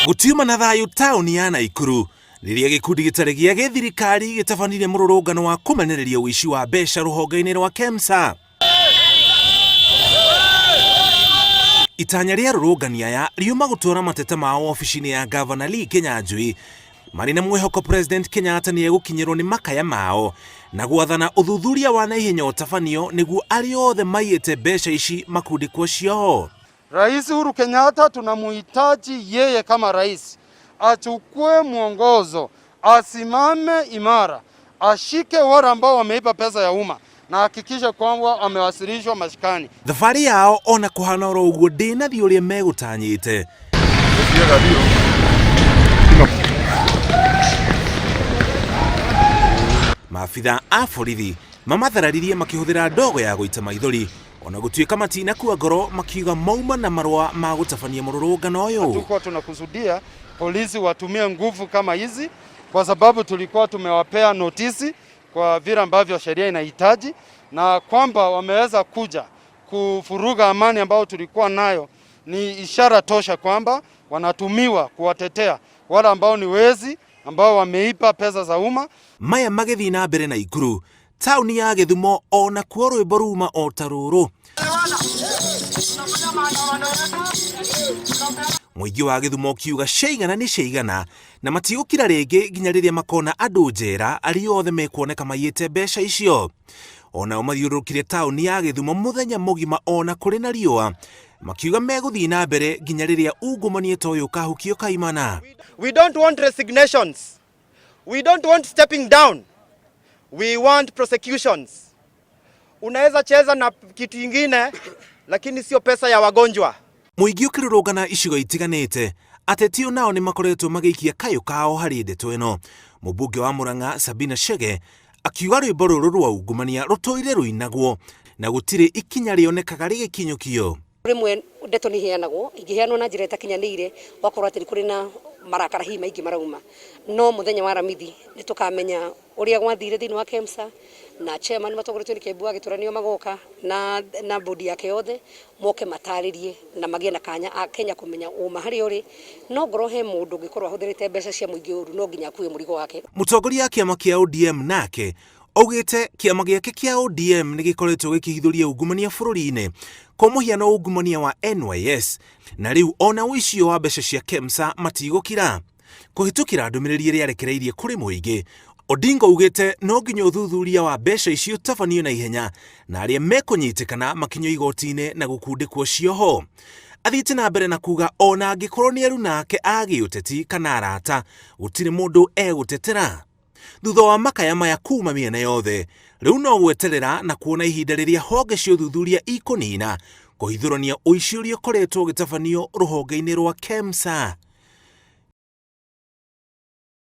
Gũtiuma na thayũ taũni ya Naikuru rĩrĩa gĩkundi gĩtarĩ gĩa gĩthirikari gĩtabanirie mũrũrũngano wa kũmenereria ũici wa mbeca rũhonge-inĩ rwa KEMSA. Itanya rĩa arũrũngani aya riuma gũtwara mateta mao wabici-inĩ ya Gavana Lee Kinyanjui marĩ na mwĩhoko President Kenyatta nĩ egũkinyĩrwo nĩ makaya mao na gwathana ũthuthuria wa naihenya ũtabanio nĩguo arĩa othe maiyĩte mbeca ici makundĩkwo cioho. Rais Uhuru Kenyatta tunamuhitaji yeye kama rais achukue mwongozo, asimame imara, ashike wale ambao wameiba pesa ya umma na hakikishe kwamba wamewasilishwa mashikani. Thabarĩ yao ona kũhana oro ũguo ndĩnathiĩ ũrĩa megũtanyĩte. Maabitha a borithi mamathararirie makĩhũthĩra ndogo ya gũita maithori ona gũtuĩka matinakua ngoro makiuga mauma na marũa ma gũtabania mũrũrũngano ũyũ. Hatukuwa tunakusudia polisi watumie nguvu kama hizi, kwa sababu tulikuwa tumewapea notisi kwa vile ambavyo sheria inahitaji, na kwamba wameweza kuja kufuruga amani ambayo tulikuwa nayo ni ishara tosha kwamba wanatumiwa kuwatetea wale ambao ni wezi ambao wameiba pesa za umma. Maya magĩthiĩ na mbere Naikuru, taũni ya Gĩthumo onakuo rwĩmbo ruma o ta rũrũ. Mũingĩ wa Gĩthumo ũkiuga ciaigana nĩ ciaigana na matigũkira rĩngĩ nginya rĩrĩa makona andũ njera arĩa othe mekuoneka maiyĩte mbeca icio. Onao mathiũrũrũkire taũni ya Gĩthumo mũthenya mũgima ona kũrĩ na riũa makiuga megũthiĩ na mbere nginya rĩrĩa ungumania ta ũyũ ũkahukio kaimana. We don't want resignations. We don't want stepping down. We want prosecutions. Unaweza cheza na kitu ingine lakini sio pesa ya wagonjwa. Mũingĩ ũkĩrũrũngana icigo itiganĩte, ateti onao nĩ makoretwo magĩikia kayũ kao harĩ ndeto ĩno. Mũmbunge wa Murang'a Sabina Chege akiuga rwĩmbo rũrũ rwa ungumania rũtũire rũinagwo na gũtirĩ ikinya rĩonekaga rĩgĩkinyũkio. Rĩmwe ndeto nĩ iheanagwo, ingĩheanwo na njĩra ĩtakinyanĩire, ũgakorwo atĩ nĩ kũrĩ na marakara hihi maingĩ marauma. No mũthenya wa Aramithi nĩ tũkamenya ũrĩa gwathire thĩinĩ wa KEMSA, na chairman matongoretio nĩ Kembu wa Gĩtura nĩo magoka na bodi yake yothe moke matarĩrie na magĩe na kanya a Kenya kũmenya ũma harĩa ũrĩ. No ngorwo he mũndũ ũngĩkorwo ahũthĩrĩte mbeca cia mũingĩ ũru, no nginya akue mũrigo wake. Mũtongoria wa kĩama kĩa ODM nake augĩte kĩama gĩake kĩa ODM nĩ gĩkoretwo gĩkĩhithũria ungumania bũrũri-inĩ, kwa mũhiano ungumania wa NYS, na rĩu ona ũici wa mbeca cia KEMSA matigũkira. Kũhĩtũkĩra ndũmĩrĩri ĩrĩa arekereirie kũrĩ mũingĩ, Odinga augĩte no nginya ũthuthuria wa mbeca icio ũtabanio na ihenya na arĩa mekũnyitĩkana makinyio igoti-inĩ na gũkundĩkwo cioho. Athiĩte na mbere na kuga ona angĩkorwo nĩ aruna ake a gĩũteti kana arata, gũtirĩ mũndũ egũtetera. Thutha wa makaya maya kuma mĩena yothe, rĩu no gweterera na kuona ihinda rĩrĩa honge cia ũthuthuria ikũnina kũhithũrania ũici ũrĩa ũkoretwo ũgĩtabanio rũhonge-inĩ rwa KEMSA.